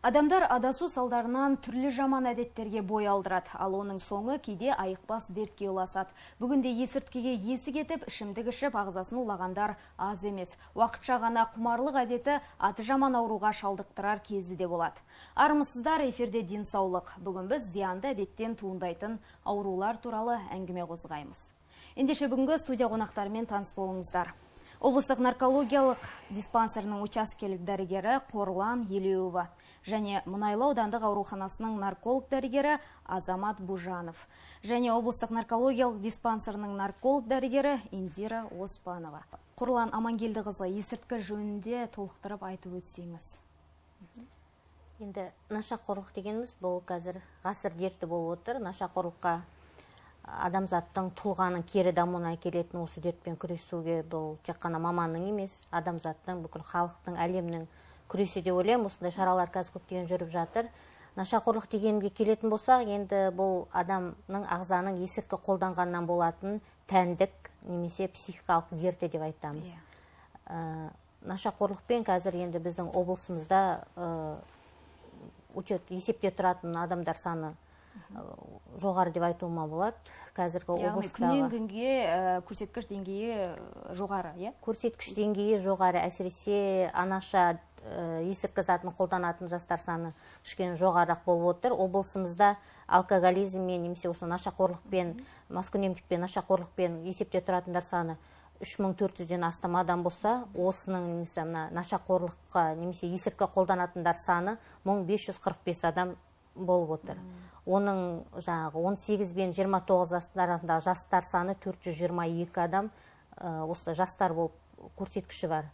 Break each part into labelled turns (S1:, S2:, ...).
S1: Адамдар адасу салдарынан түрлі жаман әдеттерге бой алдырады, ал оның соңы кейде айықпас дертке ұласады. Бүгінде есірткіге есі кетіп, ішімдік ішіп, ағзасын улағандар аз емес. Уақытша ғана құмарлық әдеті аты жаман ауруға шалдықтырар кезі де болады. Армысыздар, эфирде денсаулық. Бүгін біз зиянды әдеттен туындайтын аурулар туралы әңгіме қозғаймыз. Ендеше бүгінгі студия қонақтарымен таныс болыңыздар. Облыстық наркологиялық диспансерінің учаскелік дәрігері Қорлан Елеуова және Мұнайлы аудандық ауруханасының нарколог дәрігері Азамат Бужанов және облыстық наркологиялық диспансерінің нарколог дәрігері Индира Оспанова. Қорлан Амангелдіқызы, есірткі жөнінде толықтырып айтып өтсеңіз.
S2: Енді нашақорлық дегеніміз бұл қазір ғасыр дерті болып отыр. Нашақорлыққа адамзаттың тұлғаның кері дамуына әкелетін осы дертпен күресуге бұл тек қана маманның емес, адамзаттың, бүкіл халықтың, әлемнің күресі деп ойлаймын. Осындай шаралар қазір көптеген жүріп жатыр. Нашақорлық дегенге келетін болсақ, енді бұл адамның ағзаның есірткі қолданғаннан болатын тәндік немесе психикалық дерті деп айтамыз. Нашақорлықпен қазір енді біздің облысымызда учет есепте тұратын адамдар саны жоғары деп айтуыма болады. Қазіргі облыстағы
S1: күннен күнге көрсеткіш деңгейі жоғары, иә?
S2: Көрсеткіш деңгейі жоғары, әсіресе анаша есірткі затын қолданатын жастар саны кішкене жоғарырақ болып отыр. Облысымызда алкоголизммен немесе осы нашақорлықпен, маскүнемдікпен, нашақорлықпен есепте тұратындар саны 3400-ден астам адам болса, осының немесе мына нашақорлыққа немесе есірткі қолданатындар саны 1545 адам болып отыр. Оның жаңағы 18 бен 29 арасындағы жастар саны 422 адам, осы жастар болып көрсеткіші бар.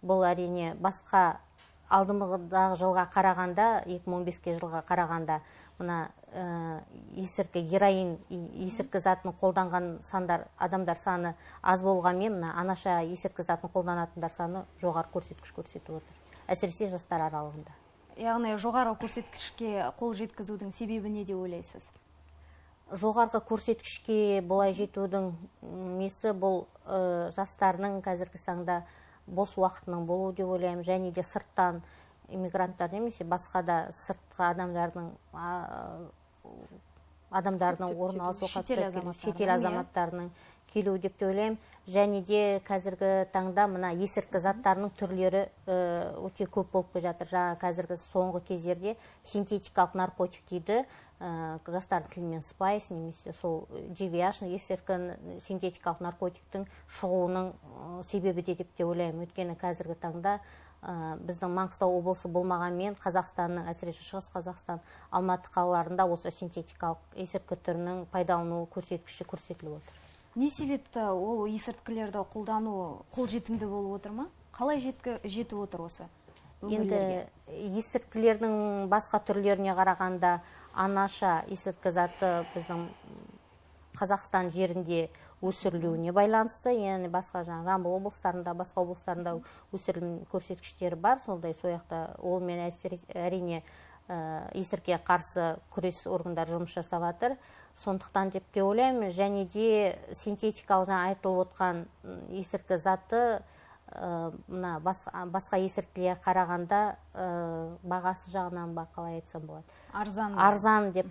S2: Бұл әрине басқа алдыңғы жылға қарағанда, 2015 жылға қарағанда мына есірткі, героин, есірткі затын қолданған сандар, адамдар саны аз болғанмен, мына анаша есірткі затын қолданатындар саны жоғары көрсеткіш көрсетіп отыр. Әсіресе жастар аралығында.
S1: Яғни жоғары көрсеткішке қол жеткізудің себебі не деп ойлайсыз?
S2: Жоғарғы көрсеткішке бұлай жетудің несі бұл жастардың қазіргі таңда бос уақытының болуы деп ойлаймын. Және де сырттан иммигранттар немесе басқа да сыртқы адамдардың орналасу шетел азаматтарының келуі деп те ойлаймын. Және де қазіргі таңда мына есірткі заттарының түрлері өте көп болып келе жатыр. Жаңа қазіргі соңғы кездерде синтетикалық наркотик дейді, жастардың тілімен спайс немесе сол GVH есірткі синтетикалық наркотиктің шығуының себебі де деп те ойлаймын. Өйткені қазіргі таңда біздің Маңғыстау облысы болмағанмен Қазақстанның, әсіресе Шығыс Қазақстан, Алматы қалаларында осы синтетикалық есірткі түрінің пайдалану көрсеткіші көрсетіліп отыр.
S1: Не себепті ол есірткілерді қолдану қолжетімді болып отыр ма? Қалай жетіп отыр осы өңірлерге?
S2: Енді есірткілердің басқа түрлеріне қарағанда анаша есірткі заты біздің Қазақстан жерінде өсірілуіне байланысты, яғни басқа жаңа Жамбыл облыстарында, басқа облыстарында өсірілім көрсеткіштері бар. Сондай сояқта олмен әрине есірткіге қарсы күрес органдары жұмыс жасап жатыр. Сондықтан деп те ойлаймын. Және де синтетикалық жаңа айтылып отқан есірткі заты мына басқа есірткіге қарағанда бағасы жағынан ба, қалай айтсам болады?
S1: Арзан.
S2: Арзан деп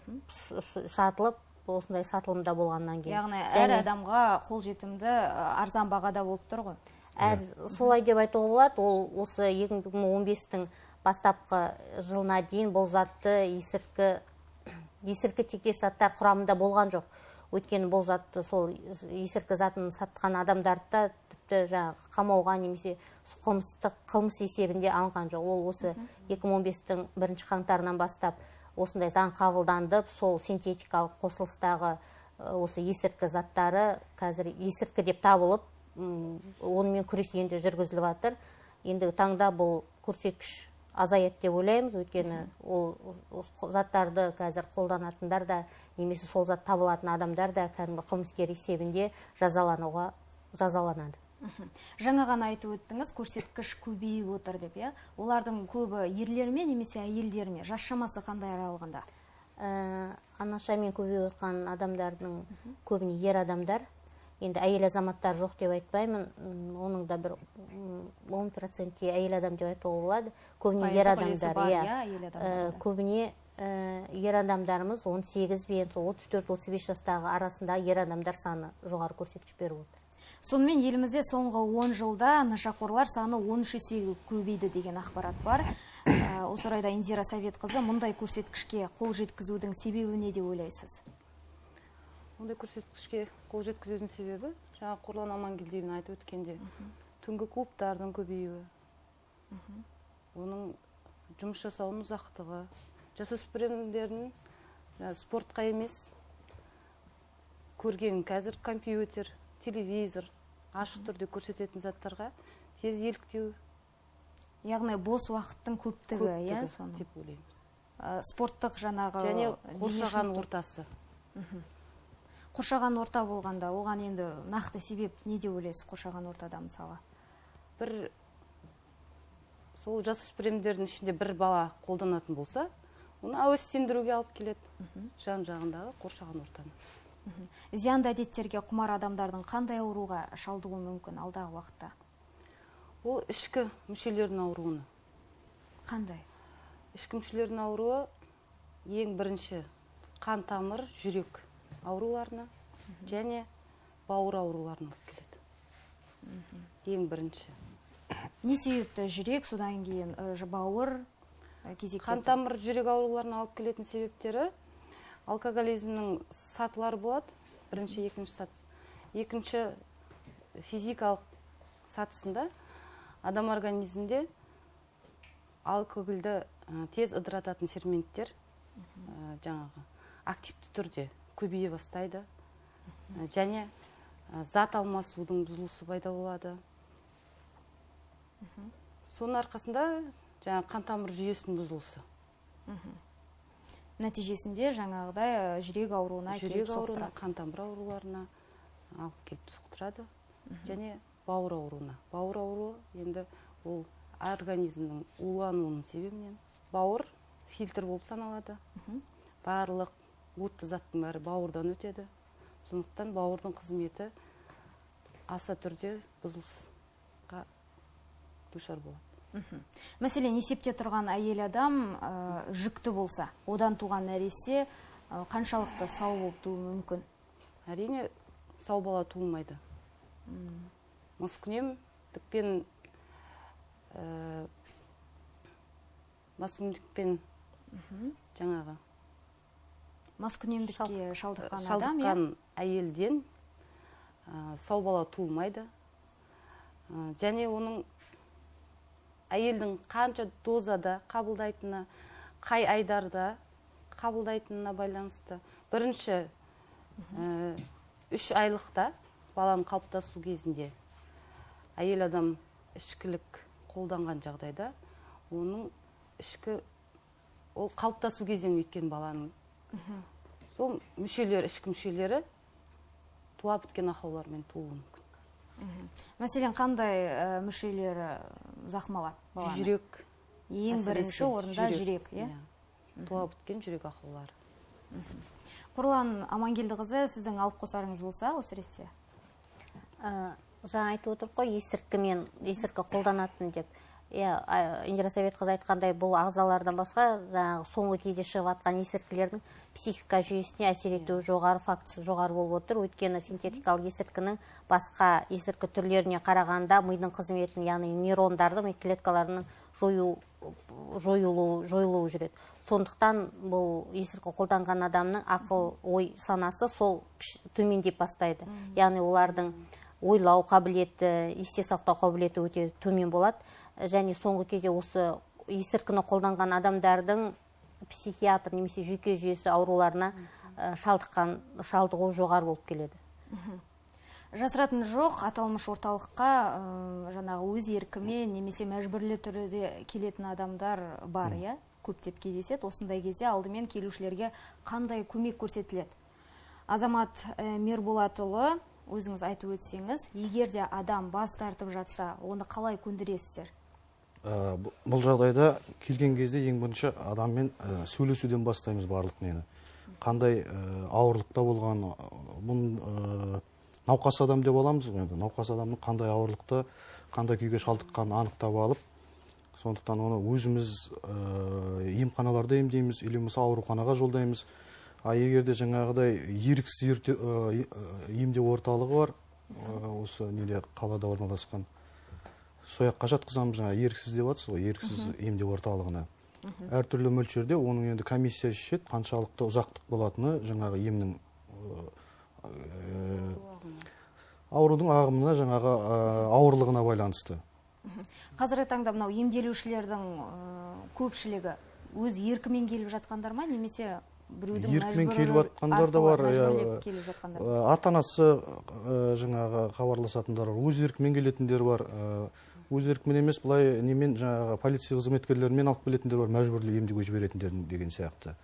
S2: сатылып, осындай сатылымда болғаннан кейін.
S1: Яғни әр адамға қолжетімді арзан бағада болып тұр ғой.
S2: Солай деп айтуға болады. Ол осы 2015-тің бастапқы жылына дейін бұл затты есірткі тектес заттар құрамында болған жоқ. Өйткені бұл затты сол есірткі затын сатқан адамдарды да тіпті жаңағы қамауға немесе қылмыс есебінде алынған жоқ. Ол осы 2015-тің бірінші қаңтарынан бастап осындай заң қабылданды. Сол синтетикалық қосылыстағы осы есірткі заттары қазір есірткі деп табылып, онымен күрес енді жүргізіліп жатыр. Ендігі таңда бұл көрсеткіш азаяды деп ойлаймыз. Өйткені ол заттарды қазір қолданатындар да немесе сол зат табылатын адамдар да кәдімгі қылмыскер есебінде жазаланады.
S1: Жаңа ғана айтып өттіңіз, көрсеткіш көбейіп отыр деп, иә? Олардың көбі ерлер ме немесе әйелдер ме? Жас шамасы қандай аралығында?
S2: Анашамен көбейіп отқан адамдардың көбіне ер адамдар. Енді әйел азаматтар жоқ деп айтпаймын, оның да бір 10% әйел адам деп айтуға болады. Көбіне ер адамдар, иә. Көбіне ер адамдарымыз 18 бен 34-35 жастағы арасында ер адамдар саны жоғары көрсеткіш беріп отыр.
S1: Сонымен елімізде соңғы 10 жылда нашақорлар саны 13 есеге көбейді деген ақпарат бар. Осы орайда Индира Советқызы, мұндай көрсеткішке қол жеткізудің себебі не деп ойлайсыз?
S3: Мұндай көрсеткішке қол жеткізудің себебі, жаңа Қорлан Амангелдиевна айтып өткенде, түнгі клубтардың көбеюі, оның жұмыс жасауының ұзақтығы, жасөспірімдердің спортқа емес көрген қазір компьютер, телевизор ашық түрде көрсететін заттарға тез еліктеу.
S1: Яғни бос уақыттың көптігі, иә, соны
S3: деп ойлаймыз.
S1: Спорттық жаңағы
S3: және қоршаған ортасы.
S1: Қоршаған орта болғанда, оған енді нақты себеп не деп ойлайсыз қоршаған ортада мысалы?
S3: Бір сол жасөспірімдердің ішінде бір бала қолданатын болса, оны әуестендіруге алып келеді, жан жағындағы қоршаған ортаны.
S1: Зиянды әдеттерге құмар адамдардың қандай ауруға шалдығуы мүмкін алдағы уақытта?
S3: Ол ішкі мүшелердің ауруына.
S1: Қандай?
S3: Ішкі мүшелердің ауруы ең бірінші қан тамыр, жүрек ауруларына және бауыр ауруларына алып келеді. Ең бірінші.
S1: Не себепті жүрек, содан кейін бауыр кезекте?
S3: Қан тамыр, жүрек ауруларына алып келетін себептері алкоголизмнің сатылары болады. Бірінші, екінші саты. Екінші физикалық сатысында адам организмінде алкогольді тез ыдырататын ферменттер жаңағы активті түрде көбейе бастайды. Және зат алмасудың бұзылысы пайда болады. Соның арқасында жаңа қан тамыр жүйесінің бұзылысы.
S1: Нәтижесінде жаңағыдай жүрек ауруына келіп соқтырады.
S3: Қан тамыр ауруларына алып келіп соқтырады. Және бауыр ауруына. Бауыр ауруы енді ол организмнің улануының себебінен. Бауыр фильтр болып саналады. Барлық уытты заттың бәрі бауырдан өтеді. Сондықтан бауырдың қызметі аса түрде бұзылысқа душар болады.
S1: Мәселен, есепте тұрған әйел адам жүкті болса, одан туған нәресте қаншалықты сау болып тууы мүмкін?
S3: Әрине, сау бала туылмайды. Маскүнемдікпен жаңағы
S1: маскүнемдікке шалдыққан адам,
S3: әйелден сау бала туылмайды. Және оның әйелдің қанша дозада қабылдайтыны, қай айдарда қабылдайтынына байланысты. Бірінші 3 айлықта баланың қалыптасу кезінде әйел адам ішкілік қолданған жағдайда оның ішкі ол қалыптасу кезеңі өткен баланың сол мүшелері, ішкі мүшелері туа біткен ақаулармен тууы мүмкін.
S1: Мәселен, қандай мүшелері зақым алады баланы?
S3: Жүрек.
S1: Ең бірінші орында жүрек, иә?
S3: Туа біткен жүрек ақаулары.
S1: Қорлан Амангелдіқызы, сіздің алып қосарыңыз болса осы ретте?
S2: Жаңа айтып отырмық қой, есірткімен, есірткі қолданатын деп. Иә, Индира Советқызы айтқандай, бұл ағзалардан басқа жаңағы соңғы кезде шығып жатқан есірткілердің психика жүйесіне әсер етуі жоғары, фактісі жоғары болып отыр. Өйткені синтетикалық есірткінің басқа есірткі түрлеріне қарағанда мидың қызметін, яғни нейрондарды, ми клеткаларының жойылуы жүреді. Сондықтан бұл есірткі қолданған адамның ақыл, ой, санасы сол төмендеп бастайды. Яғни олардың ойлау қабілеті, есте сақтау қабілеті өте төмен болады. Және соңғы кезде осы есірткіні қолданған адамдардың психиатр немесе жүйке жүйесі ауруларына шалдығу жоғары болып келеді.
S1: Жасыратын жоқ, аталмыш орталыққа жаңағы өз еркімен немесе мәжбүрлі түрде келетін адамдар бар, иә? Көптеп кездеседі. Осындай кезде алдымен келушілерге қандай көмек көрсетіледі? Азамат Мирболатұлы, өзіңіз айтып өтсеңіз, егер де адам бас тартып жатса, оны қалай көндіресіздер?
S4: Бұл жағдайда келген кезде ең бірінші адаммен сөйлесуден бастаймыз барлық нені. Қандай ауырлықта болған, бұның Науқас адам деп аламыз ғой енді. Науқас адамның қандай ауырлықта, қандай күйге шалдыққанын анықтап алып, сондықтан оны өзіміз емханаларда емдейміз, или болмаса ауруханаға жолдаймыз. А егер де жаңағыдай еріксіз емдеу орталығы бар, осы неде қалада орналасқан, сол жаққа жатқызамыз, жаңа еріксіз деп жатсыз ғой, еріксіз емдеу орталығына. Әртүрлі мөлшерде оның енді комиссия шешеді, қаншалықты ұзақтық болатыны жаңағы емнің аурудың ағымына, жаңағы ауырлығына байланысты.
S1: Қазіргі таңда мынау емделушілердің көпшілігі өз еркімен келіп жатқандар ма, немесе біреудің
S4: еркімен келіп жатқандар да бар, ата-анасы жаңағы хабарласатындар бар, өз еркімен келетіндер бар, өз еркімен емес, былай немен жаңағы полиция қызметкерлерімен алып келетіндер бар, мәжбүрлі емдеуге жіберетіндер деген сияқты.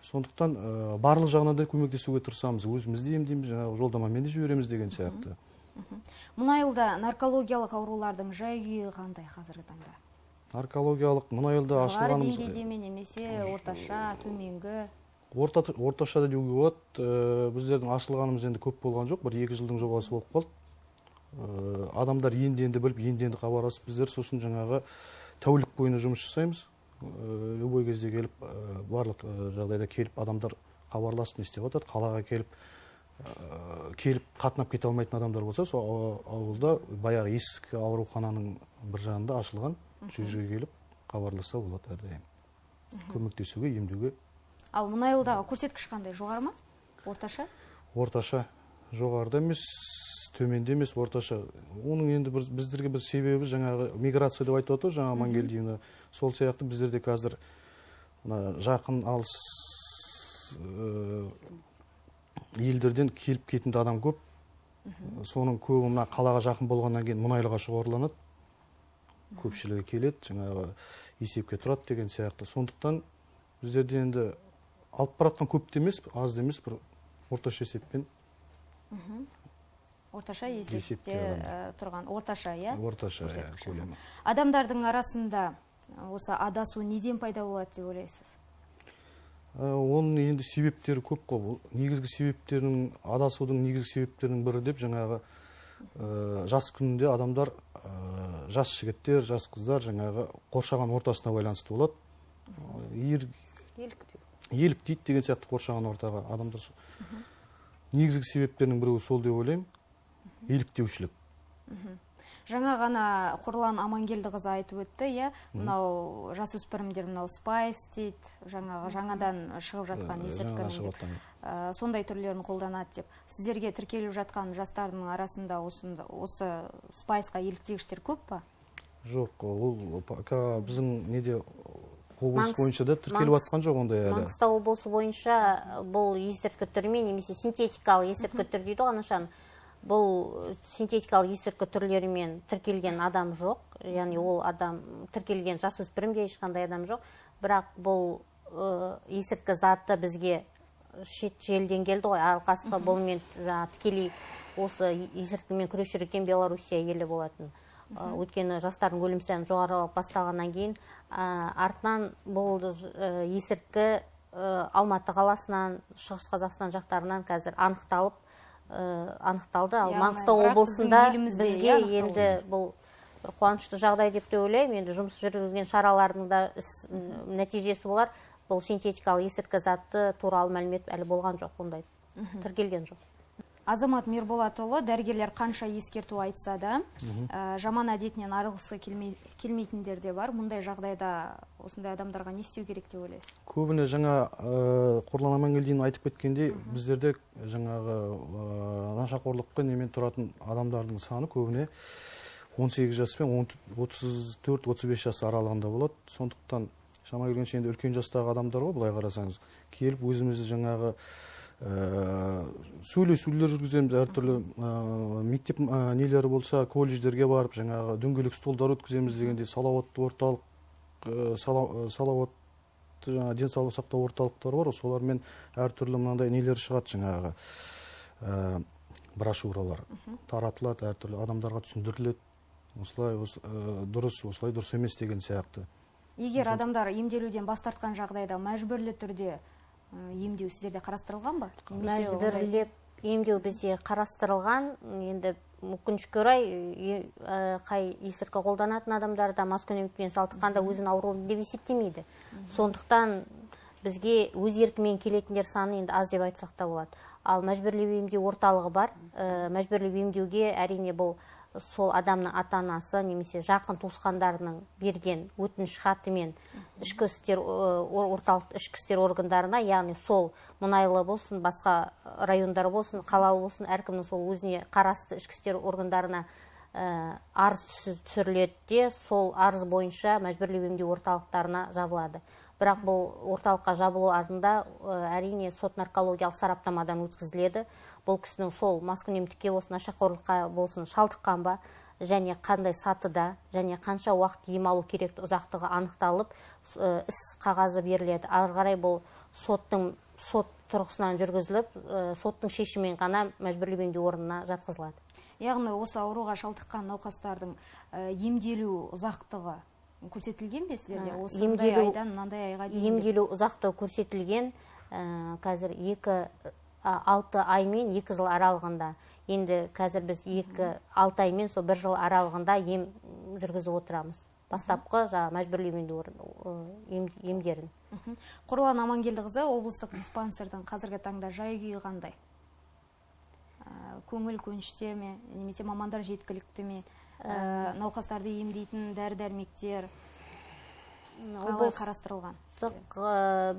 S4: Сондықтан барлық жағынан да көмектесуге тырысамыз, өзіміз де емдейміз, жаңағы жолдамамен де жібереміз деген сияқты.
S1: Мұнайылда наркологиялық аурулардың жай-күйі қандай қазіргі таңда?
S4: Наркологиялық мұнайылда ашылғанымыз
S1: жоғары деңгейде ме, немесе орташа, төменгі?
S4: Орташа да деуге болады. Біздердің ашылғанымыз енді көп болған жоқ, 1-2 жылдың жобасы болып қалды. Адамдар енді-енді біліп, енді-енді хабарласып, біздер сосын жаңағы тәулік бойына жұмыс жасаймыз. Любой кезде келіп, барлық жағдайда келіп, адамдар хабарласып не істеп жатады. Қалаға келіп қатынап кете алмайтын адамдар болса, сол ауылда баяғы ескі аурухананың бір жағында ашылған, сол жерге келіп хабарласса болады әрдайым. Көмектесуге, емдеуге.
S1: Ал мұнайылдағы көрсеткіш қандай? Жоғары ма? Орташа?
S4: Орташа. Жоғарыда емес, төменде емес, орташа. Оның енді біздерге бір себебі жаңағы миграция деп айтып отыр, жаңа Амангелдиевна. Сол сияқты біздерде қазір мына жақын алыс елдерден келіп кететін адам көп. Соның көбі мына қалаға жақын болғаннан кейін мұнайлыға шоғырланады. Көпшілігі келеді, жаңағы есепке тұрады деген сияқты. Сондықтан біздерде енді алып баратқан көп те емес, аз да емес, бір орташа есеппен.
S1: Орташа есепте тұрған, орташа, иә?
S4: Орташа, иә, көлемі.
S1: Адамдардың арасында осы адасу неден пайда болады деп ойлайсыз?
S4: Оның енді себептері көп қой. Бұл негізгі себептерінің, адасудың негізгі себептерінің бірі деп жаңағы жас күнінде адамдар, жас жігіттер, жас қыздар жаңағы қоршаған ортасына байланысты болады. Еліктейді деген сияқты қоршаған ортаға адамдар. Негізгі себептерінің біреуі сол деп ойлаймын. Еліктеушілік.
S1: Жаңа ғана Қорлан Амангелдіқызы айтып өтті, иә, мынау жасөспірімдер мынау спайс дейді, жаңағы жаңадан шығып жатқан есірткінің сондай түрлерін қолданады деп. Сіздерге тіркеліп жатқан жастардың арасында осы спайсқа еліктегіштер көп па?
S4: Жоқ, ол пока біздің неде облыс бойынша да тіркеліп жатқан жоқ ондай әлі.
S2: Маңғыстау облысы бойынша бұл есірткі түрімен немесе синтетикалық есірткі түрі дейді ғой, анашан. Бұл синтетикалық есірткі түрлерімен тіркелген адам жоқ, яғни ол адам тіркелген жасөспірімде ешқандай адам жоқ. Бірақ бұл есірткі заты бізге шет елден келді ғой, алғашқы бұнымен жаңа тікелей осы есірткімен күрес жүрген Белоруссия елі болатын. Өйткені жастардың өлім саны жоғарылап басталғаннан кейін артынан бұл есірткі Алматы қаласынан, Шығыс Қазақстан жақтарынан қазір анықталды. Ал Маңғыстау облысында бізге енді бұл қуанышты жағдай деп те ойлаймын. Енді жұмыс жүргізген шаралардың да нәтижесі болар. Бұл синтетикалық есірткі заты туралы мәлімет әлі болған жоқ, ондай тіркелген жоқ.
S1: Азамат Мирболатұлы, дәрігерлер қанша ескерту айтса да, жаман әдетінен арылғысы келмейтіндер де бар. Мұндай жағдайда осындай адамдарға не істеу керек деп ойлайсыз?
S4: Көбіне жаңа Қорлан Амангелдиевна айтып кеткендей, біздерде жаңағы нашақорлыққа немен тұратын адамдардың саны көбіне 18 жас пен 34-35 жас аралығында болады. Сондықтан шама келгенше енді үлкен жастағы адамдар ғой, былай қарасаңыз, келіп өзімізді жаңағы сөйлесулер жүргіземіз, әртүрлі мектеп нелері болса, колледждерге барып жаңағы дөңгелек столдар өткіземіз дегендей, салауатты орталық, салауатты жаңа денсаулық сақтау орталықтары бар, солармен әртүрлі мынандай нелер шығады, жаңағы брошюралар таратылады, әртүрлі адамдарға түсіндіріледі, осылай дұрыс, осылай дұрыс емес деген сияқты.
S1: Егер адамдар емделуден бас тартқан жағдайда мәжбүрлі түрде емдеу сіздерде қарастырылған ба?
S2: Мәжбүрлеп Емдеу бізде қарастырылған. Енді өкінішке орай, қай есірткі қолданатын адамдар да маскүнемдікпен шалдыққанда өзін ауру деп есептемейді. Сондықтан бізге өз еркімен келетіндер саны енді аз деп айтсақ та болады. Ал мәжбүрлеп емдеу орталығы бар. Мәжбүрлеп емдеуге әрине бұл сол адамның ата-анасы немесе жақын туысқандарының берген өтініш хатымен ішкі істер орталық ішкі істер органдарына, яғни сол Мұнайлы болсын, басқа райондар болсын, қалалы болсын, әркімнің сол өзіне қарасты ішкі істер органдарына арыз түсіріледі де, сол арыз бойынша мәжбүрлеп емдеу орталықтарына жабылады. Бірақ бұл орталыққа жабылу артында әрине сот наркологиялық сараптамадан өткізіледі. Бұл кісінің сол маскүнемдікке болсын, нашақорлыққа болсын шалдыққан ба, және қандай сатыда, және қанша уақыт ем алу керекті ұзақтығы анықталып, іс қағазы беріледі. Ары қарай бұл сот тұрғысынан жүргізіліп, соттың шешімімен ғана мәжбүрлеп емдеу орнына жатқызылады.
S1: Яғни осы ауруға шалдыққан науқастардың емделу ұзақтығы көрсетілген бе сіздерде? Осындай айдан мынандай айға дейін.
S2: Емделу ұзақтығы көрсетілген, қазір 6 ай мен 2 жыл аралығында. Енді қазір біз 2-6 ай мен сол 1 жыл аралығында ем жүргізіп отырамыз. Бастапқы жаңа мәжбүрлеп емдеу емдерін.
S1: Қорлан Амангелдіқызы, облыстық диспансердің қазіргі таңда жай күйі қандай? Көңіл көншіте ме, немесе мамандар жеткілікті ме? Науқастарды емдейтін дәрі-дәрмектер қалай қарастырылған?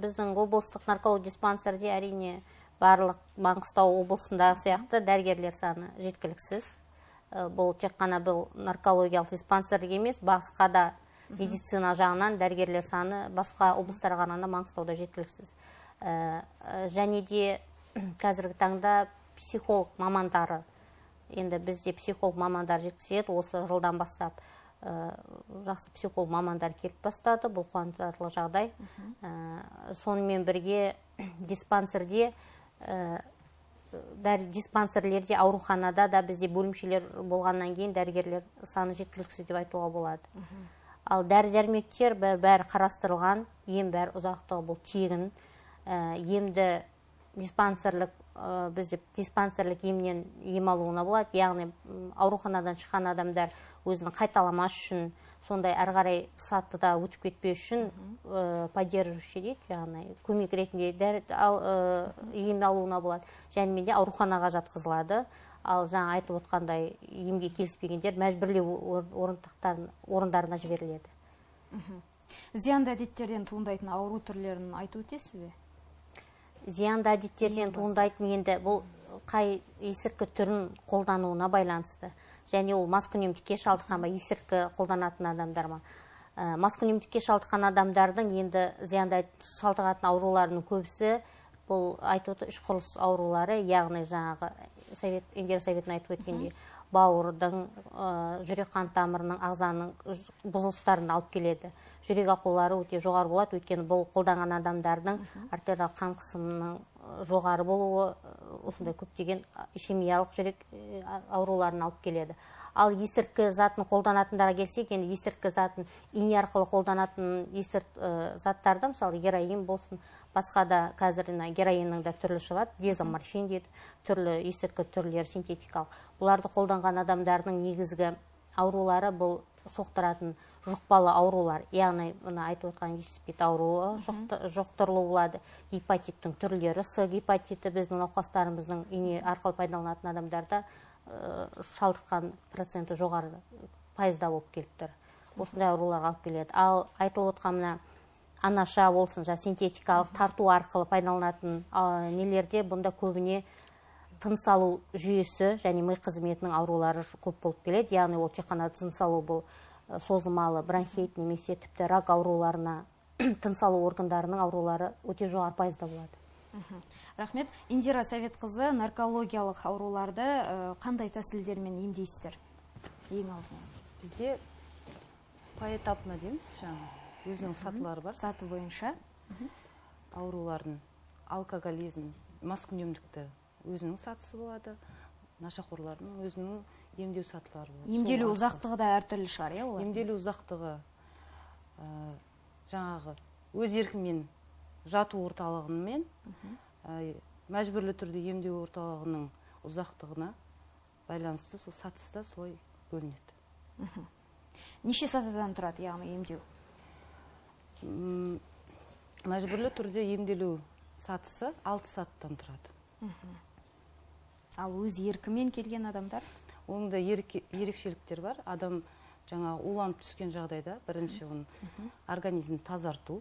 S2: Біздің облыстық наркология диспансерде әрине барлық Маңғыстау облысындағы сияқты дәрігерлер саны жеткіліксіз. Бұл тек қана бұл наркологиялық диспансерлік емес, басқа да медицина жағынан дәрігерлер саны басқа облыстарға қарағанда Маңғыстауда жеткіліксіз. Және де қазіргі таңда психолог мамандары, енді бізде психолог мамандар жеткізеді, осы жылдан бастап жақсы психолог мамандар келіп бастады, бұл қуантарлық жағдай. Сонымен бірге диспансерде, диспансерлерде, ауруханада да бізде бөлімшелер болғаннан кейін дәрігерлер саны жеткіліксіз деп айтуға болады. Ал дәрі-дәрмектер бәрі қарастырылған, ем бәрі ұзақтығы бұл тегін. Емді диспансерлік, бізде диспансерлік емнен ем алуына болады, яғни ауруханадан шыққан адамдар өзін қайталамас үшін, сондай әрі қарай сатыда өтіп кетпеу үшін поддерживающий дейді, яғни көмек ретінде ем алуына болады. Және де ауруханаға жатқызылады. Ал жаңа айтып отқандай емге келіспегендер мәжбүрлеу орындарына жіберіледі.
S1: Зиянды әдеттерден туындайтын ауру түрлерін айтып өтесіз бе?
S2: Зиянды әдеттерден туындайтын енді бұл қай есірткі түрін қолдануына байланысты. Және ол маскүнемдікке шалдыққан ба, есірткі қолданатын адамдар ма? Маскүнемдікке шалдыққан адамдардың енді зиянды шалдығатын ауруларының көбісі бұл айтып отыр іш құрылыс аурулары, яғни жаңағы Индира Советінің айтып өткендей, бауырдың, жүрек қан тамырының, ағзаның бұзылыстарын алып келеді. Жүрек ақаулары өте жоғары болады, өйткені бұл қолданған адамдардың артериялық қан қысымының жоғары болуы осындай көптеген ишемиялық жүрек ауруларын алып келеді. Ал есірткі затын қолданатындарға келсек, енді есірткі затын ине арқылы қолданатын есірткі заттарды, мысалы героин болсын, басқа да қазір героиннің да түрлі шығады, дезоморфин дейді, түрлі есірткі түрлері синтетикалық. Бұларды қолданған адамдардың негізгі аурулары бұл соқтыратын жұқпалы аурулар, яғни мына айтып отқан ВИЧ-СПИД ауруы жұқтырылу болады, гепатиттің түрлері, С гепатиті біздің науқастарымыздың ине арқылы пайдаланатын адамдарда шалдыққан проценті жоғары пайызда болып келіп тұр. Осындай ауруларға алып келеді. Ал айтылып отқан мына анаша болсын, жаңа синтетикалық тарту арқылы пайдаланатын нелерде бұнда көбіне тыныс алу жүйесі және ми қызметінің аурулары көп болып келеді. Яғни ол тек қана тыныс алу, бұл созылмалы бронхит немесе тіпті рак ауруларына, тыныс алу органдарының аурулары өте жоғары пайызда болады.
S1: Рахмет. Индира Советқызы, наркологиялық ауруларды қандай тәсілдермен емдейсіздер? Ең алдымен.
S3: Бізде поэтапно дейміз, жаңа өзінің сатылары бар.
S1: Саты бойынша.
S3: Аурулардың алкоголизм, маскүнемдікті өзінің сатысы болады, нашақорлардың өзінің емдеу сатылары болады.
S1: Емделу ұзақтығы да әртүрлі шығар, иә, олар?
S3: Емделу ұзақтығы жаңағы өз еркімен жату орталығымен, мәжбүрлі түрде емдеу орталығының Ұзақтығына байланысты сол сатысы да солай бөлінеді.
S1: Неше сатыдан тұрады, яғни емдеу?
S3: Мәжбүрлі түрде емделу сатысы 6 сатыдан тұрады.
S1: Ал өз еркімен келген адамдар?
S3: Оның да ерекшеліктері бар. Адам жаңағы уланып түскен жағдайда бірінші оның организмін тазарту,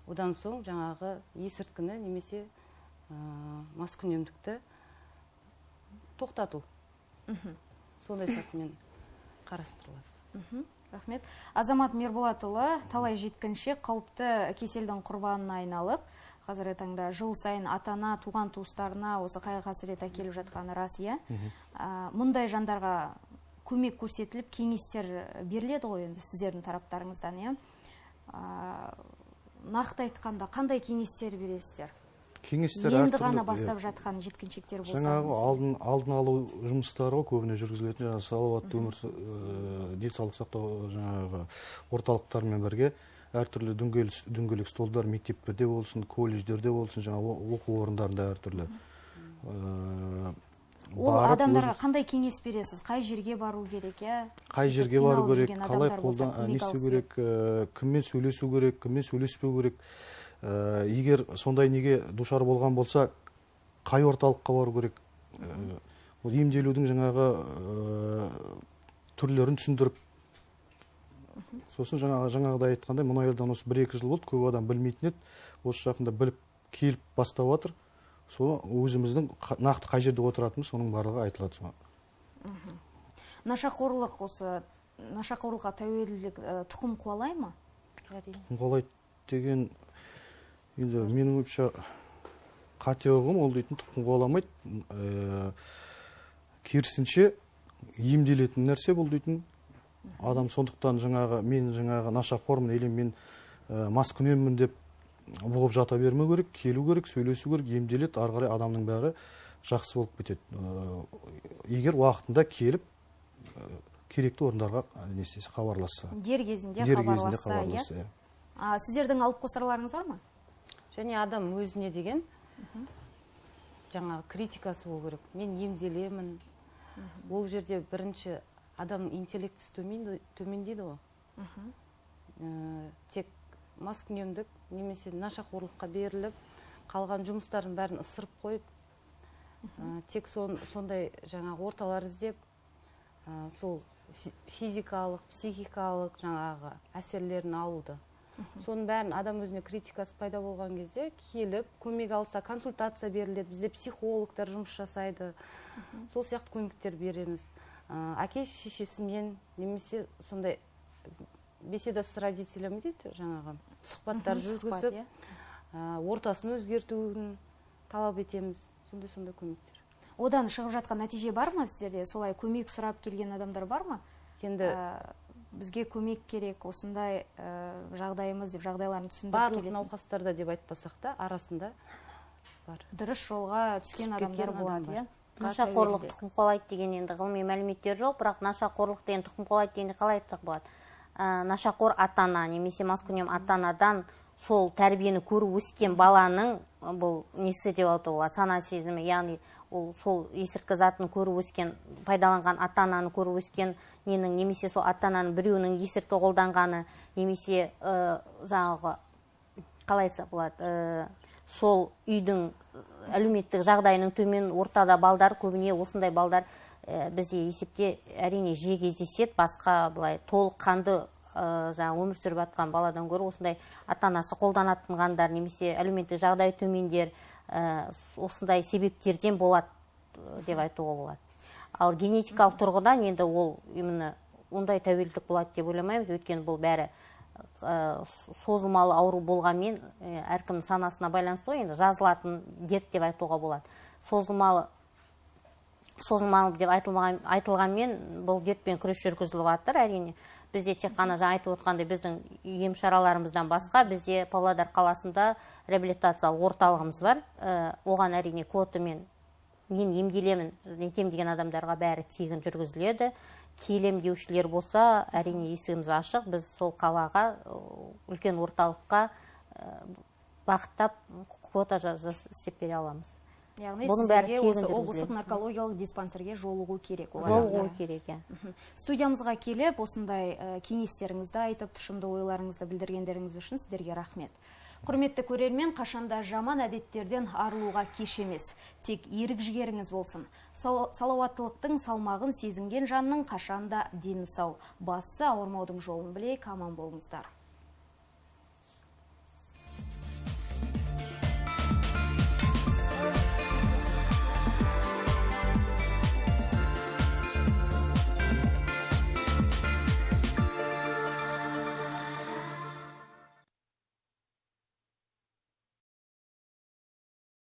S3: одан соң жаңағы есірткіні немесе маскүнемдікті тоқтату. Сондай сатымен қарастырылады.
S1: Рахмет. Азамат Мерболатұлы, талай жеткіншек қауіпті кеселдің құрбанына айналып, қазіргі таңда жыл сайын ата-ана, туған туыстарына осы қайғы-қасірет әкеліп жатқаны рас, иә? Мұндай жандарға көмек көрсетіліп, кеңестер беріледі ғой енді сіздердің тараптарыңыздан, иә? Нақты айтқанда қандай кеңестер бересіздер?
S4: Кеңестер
S1: енді
S4: әртүрлі,
S1: ғана бастап жатқан жеткіншектер болса,
S4: жаңағы алдын алу жұмыстары ғой көбіне жүргізілетін, жаңағы салауатты өмір денсаулық сақтау жаңағы орталықтармен бірге әртүрлі дөңгелек столдар мектептерде болсын, колледждерде болсын, жаңағы оқу орындарында әртүрлі.
S1: Ол
S4: Барып
S1: адамдарға
S4: өзі
S1: қандай кеңес бересіз? Қай жерге бару керек, иә?
S4: Қай жерге
S1: Қиналып
S4: бару керек,
S1: жүрген
S4: қалай
S1: адамдар болса,
S4: қолдан,
S1: көмек
S4: не істеу
S1: алсын.
S4: керек, кіммен сөйлесу керек, кіммен сөйлеспеу керек. Егер сондай неге душар болған болса, қай орталыққа бару керек? Ол емделудің жаңағы түрлерін түсіндіріп, сосын жаңағыдай айтқандай, мұнай елдан осы бір-екі жыл болды, көп адам білмейтін еді. Осы жақында біліп келіп бастап жатыр. Соны өзіміздің нақты қай жерде отыратынымыз, соның барлығы айтылады соған.
S1: Нашақорлық, осы нашақорлыққа тәуелділік тұқым қуалай ма?
S3: Әрине.
S4: Тұқым қуалайды деген енді менің ойымша қате ұғым, ол дейтін тұқым қуаламайды. Керісінше емделетін нәрсе бұл дейтін. Адам сондықтан жаңағы мен жаңағы нашақормын или мен маскүнеммін деп бұғып жата бермеу керек, келу керек, сөйлесу керек, емделеді, ары қарай адамның бәрі жақсы болып кетеді. Егер уақытында келіп керекті орындарға не істесе, хабарласса.
S1: Дер кезінде
S4: Дер кезінде
S1: хабарласса, иә?
S4: хабарласса, иә.
S1: Сіздердің алып қосарларыңыз бар ма?
S3: Және адам өзіне деген жаңағы критикасы болу керек. Мен емделемін. Ол жерде бірінші адамның интеллектісі төмендейді ғой. Тек маскүнемдік немесе нашақорлыққа беріліп, қалған жұмыстардың бәрін ысырып қойып, тек сондай жаңағы орталар іздеп, сол физикалық, психикалық жаңағы әсерлерін алуды. Соның бәрін адам өзіне критикасы пайда болған кезде келіп, көмек алса, консультация беріледі, бізде психологтар жұмыс жасайды. Сол сияқты көмектер береміз. Әке шешесімен немесе сондай беседа с родителями дейді, жаңағы сұхбаттар
S1: Сұхбат,
S3: жүргізіп,
S1: иә.
S3: ортасын өзгертуін талап етеміз. Сондай-сондай көмектер.
S1: Одан шығып жатқан нәтиже бар ма сіздерде? Солай көмек сұрап келген адамдар бар ма?
S3: Енді
S1: Бізге көмек керек, осындай жағдайымыз деп жағдайларын түсіндіріп
S3: барлық
S1: келетін.
S3: науқастарда деп айтпасақ та, арасында бар.
S1: Дұрыс жолға түскен
S3: Түсіп
S1: адамдар
S3: кеткен адам
S1: болады,
S3: бар.
S1: иә?
S2: Нашақорлық
S1: Тәуелді.
S2: тұқым қуалайды деген енді ғылыми мәліметтер жоқ, бірақ нашақорлық деген тұқым қуалайды дегенде қалай айтсақ болады? Нашақор ата-ана немесе маскүнем ата-анадан сол тәрбиені көріп өскен баланың бұл несі деп айтуға болады, сана сезімі, яғни ол сол есірткі затын көріп өскен, пайдаланған ата-ананы көріп өскен ненің, немесе сол ата-ананың біреуінің есірткі қолданғаны, немесе жаңағы қалай айтсақ болады, сол үйдің әлеуметтік жағдайының төмен ортада балдар, көбіне осындай балдар бізде есепте әрине жиі кездеседі, басқа былай толыққанды жаңа өмір сүріп жатқан баладан гөрі осындай ата-анасы қолданатынғандар немесе әлеуметтік жағдайы төмендер осындай себептерден болады деп айтуға болады. Ал генетикалық тұрғыдан енді ол именно ондай тәуелділік болады деп ойламаймыз, өйткені бұл бәрі созылмалы ауру болғанмен әркімнің санасына байланысты ғой, енді жазылатын дерт деп айтуға болады. Созылмалы деп айтылғанмен бұл дертпен күрес жүргізіліп жатыр әрине. Бізде тек қана жаңа айтып отқандай біздің ем шараларымыздан басқа бізде Павлодар қаласында реабилитациялық орталығымыз бар. Оған әрине квотамен мен емделемін, нетем деген адамдарға бәрі тегін жүргізіледі. Келем деушілер болса, әрине есігіміз ашық. Біз сол қалаға, үлкен орталыққа бағыттап квота істеп бере аламыз.
S1: Яғни
S2: Бұның бәрі
S1: сіздерге
S2: тегін
S1: осы облыстық
S2: жүргізіледі.
S1: Наркологиялық диспансерге жолығу керек. Олар.
S2: Жолығу керек, иә.
S1: Студиямызға келіп, осындай кеңестеріңізді айтып, тұшымды ойларыңызды білдіргендеріңіз үшін сіздерге рахмет. Құрметті көрермен, қашанда жаман әдеттерден арылуға кеш емес. Тек ерік жігеріңіз болсын. Салауаттылықтың салмағын сезінген жанның қашанда дені сау. Бастысы ауырмаудың жолын білейік, аман болыңыздар.